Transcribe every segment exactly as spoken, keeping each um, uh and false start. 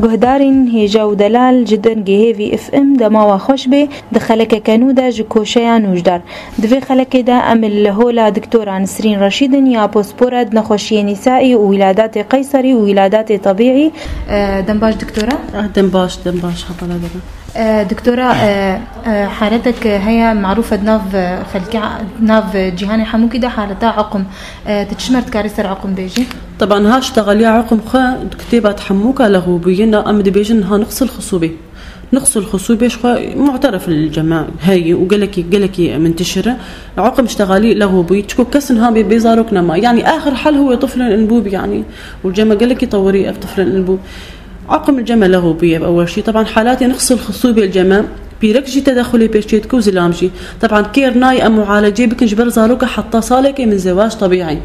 Guhdarên hêja û delal ji dengê Hêvî F M dema we xweş bê, di xelekeke nû de ji koşeya nûjdar. Di vê xelekê de em li hola Doktora Nisrîn Reşîd in ya pospora di nexweşiyê nîsaî û wîladatê qeyserî û wîladatê tebîî. E, dem baş doktora. Ah, dem baş, dem baş, hepala dere. E, doktora, e, e, haletek heye marûf e di nav, e, xelkê, nav, e, cîhanê hemûkî de haleta uqum. E, tu çi me dikarî ser uqum bêjî? Teban ha ştexaliya uqum xwe di kitêba Tehemmûka Lexûbûyê na em dibêjin niha niqsil xisûbê. Niqsil xisûbê ji xwe mu'teref li cema heye û gelekî, gelekî mintişir e. Uqum ştexalî lexûbûyî, çiko kes niha bê, bê zarok nema. Yanî axir hel huwe tiflin inbûb, yanî û cema gelekî tewirî ev tiflin inbûb. Uqum li cema lexûbûyî ev ewel şî. Teban halatê niqsil xisûbê li cema pîrek jî tedexulê pêş çê dike û zilam jî. Teban kêr nayê em mualecê bikin ji ber zaroka heta salekê min zewac tebîî.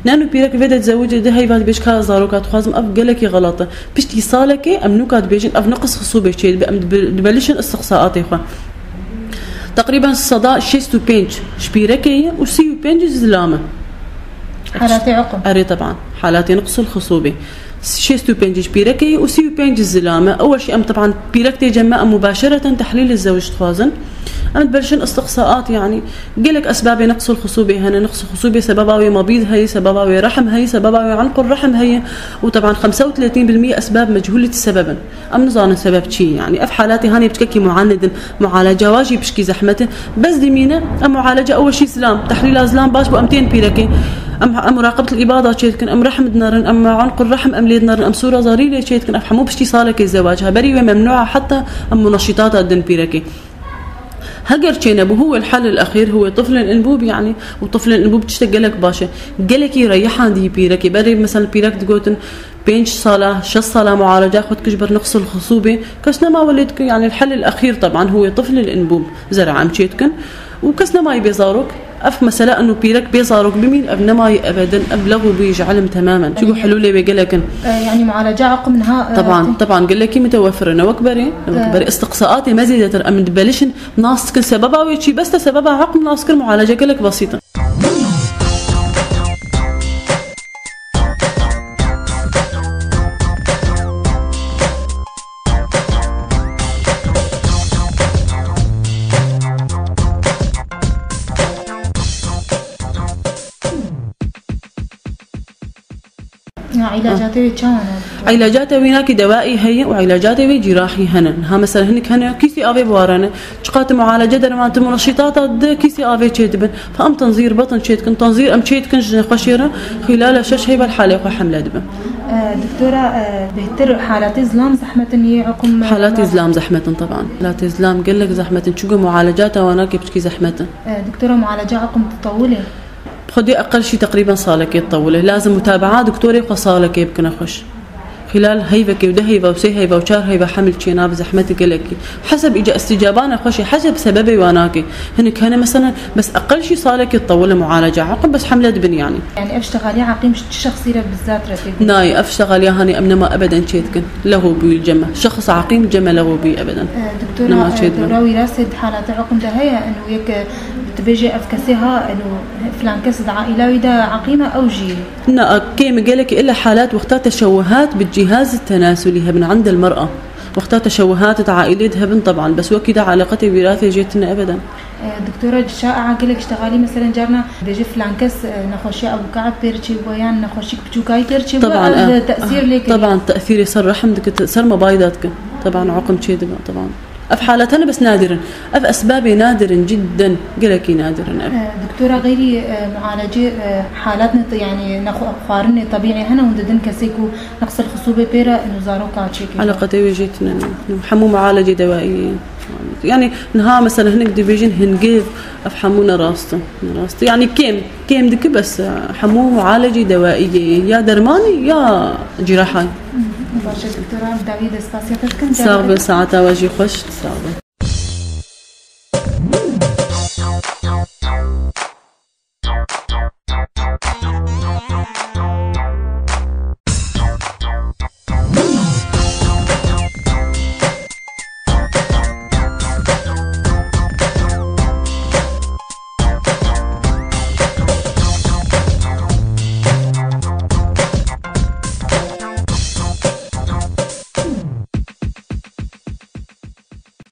Nano pîrek vê de dizewicê di heyva dibêj ka zaroka dixwazim, ev gelekî xelat e. Piştî salekê em nûka dibêjin ev niqis xisûbê çê dibe, em dibe-, dibelişin istiqsaatê xwe. Teqrîben seda şêst û pênc ji pîrekê ye û sî û pênc ji zilam e. Halatê uqum. Erê, teban. Halatê niqsul xisûbê. Şêst û pênc ji pîrekê ye û sî û pênc ji zilam e. Ew jî em, teban, pîrek tê cem me, em mubaşereten tehlîlê zewj dixwazin. Em dibelşin istiqsaat, yanî gelek esbabê niqsul xisûbê hene. Niqsul xisûbê sebeba wê mebîd heye, sebeba wê rehm heye, sebeba wê unqur rehm heye. Û teban xemse û tletîn bil mîye esbab mechûlî sebeb in. Em nizanin sebeb çi ye, yanî ev halatê hanê piçkekî muanid in, mualeca wa jî pişkî zehmet e. Bes dimîne, em mualeca ew jî zilam, tehlîla zilam baş bû, em tên pîrekê. Em, em muraqebetil îbada çê dikin, em rehm dinerin, em unqur rehm em lê dinerin, em sûra zarî lê çê dikin. Ev hemû piştî salekê zewac. Heberî wê memnû e, heta em muneşîtata din pîrekê. Heger çênebû, huwel helil exîr, huwê tiflin inbûb, yanî, û tiflin inbûb tiştek gelek baş e. Gelekî reyihan dî pîrekê. Berê, mesela, pîrek digotin, pênc sala, şeş sala mualeca xwe dikir ji ber niqsul xisûbê. Kes nema welê dikir, yanî, helil exîr, teban, huwê tiflin inbûb, zera em çê dikin. Û kes nemayî bê zarok. Ev mesele eno pîrek bê zarok bimîn, ev nemayî ebeden, ev lex û bûyî ji ilim temamen. Çiku helûlê wê gelek in. E, yanî mualeca uqum niha, e, Teban, teban, gelekî mutewefir in. Ne wek berê, ne wek E. berê. Istiqsaatê me zêdetir em dibelişin, nas dikin sebeba wê çi, bes te sebeba uqum nas kir, mualeca gelek besît in. Ya, îlacatê wê çawa ne? Îlacatê wê nakî dewaî heye û îlacatê wê cîrahî hene. Ha, mesela hinek hene kîsî avê biwarane. Çiqat mualece derman tu muneşîtata di kîsî avê çê dibin. Fa em tenzîr betin çê dikin. Tenzîr em çê dikin ji nexweşê re. Xîlala şeş heyva li halê xwe hemle dibin. E, doktora, e, bêhtir halatê zilam zehmet in yê uqum. Halatê zilam zehmet in, teban. Halatê zilam gelek zehmet in. Çiku mualecata wana kê piçkî zehmet in. E, doktora, mualeca uqum ditewilê? Xwedê eqel şî teqrîben salekê ditewile. Lazim mutabaa doktorê xwe salekê bikine xweş. Xilal heyvekê û deh heyva û sê heyva û çar heyva hemil çênabe zehmetê gelekî. Heseb îca îstîcabana xweş e, heseb sebebê wana kê. Hinek hene mesela, bes eqel şî salekê ditewile mualeca. Eqel bes hemle dibin yanî. Yani ev ştexaliya eqîm çi şexsî re bizzat re tê? Nayê, ev ştexaliya hanê em nema ebeden çê dikin. Leho bûyî ceme. Şexs eqîm ceme leho bûyî ebeden. E, doktora, Nema e, çê dibin. Dewra wîrasê di halata uqum de heye, eno yek, e, dibêje ev kesê ha, eno filan kes di aîla wî de eqîm e, ew jî. Na, kêm gelekî illa halat wexta teşewuhat bi cîhaz tenasulî hebin endel mer'a. Wexta teşewuhat di aîlê de hebin teban, bes wekî de eleqetê wîrasê jê tine ebeden. E, doktora, şaîa gelek ştexalî, mesela carna dibêje filan kes, e, nexweşiya Ebû Ke'b pê re çêbû yan nexweşik piçûkayî pê re çêbû, Teban, ev e, tesîr lê kirî. Teban, tesîrê ser rehm dike, ser mebayda dike. Teban, uqum çê dibe, teban. Ev halat hene bes nadir in. Ev esbabê nadir in, cidden gelekî nadir in ev. E, doktora, xeyrî, e, mualecê, e, halat ne te, yanî nexwe-, xwarinê tebîî hene hûn didin kesê ku neqsil xisûbê pê re û zaroka çêkê. Eleqetê wê jê tine ne. Hemû mualecê dewaiyê. Yanî niha mesela hinek dibêjin hingêv, ev hemû ne rast in. Ne rast in. Yanî kêm, kêm dike bes, e, hemû mualecê dewaiyê ye. Ya dermanî ya cîrahayî. Baş e, doktora, dawî de spasiya te dikim. Sax be, saeta we jî xweş. Sax be.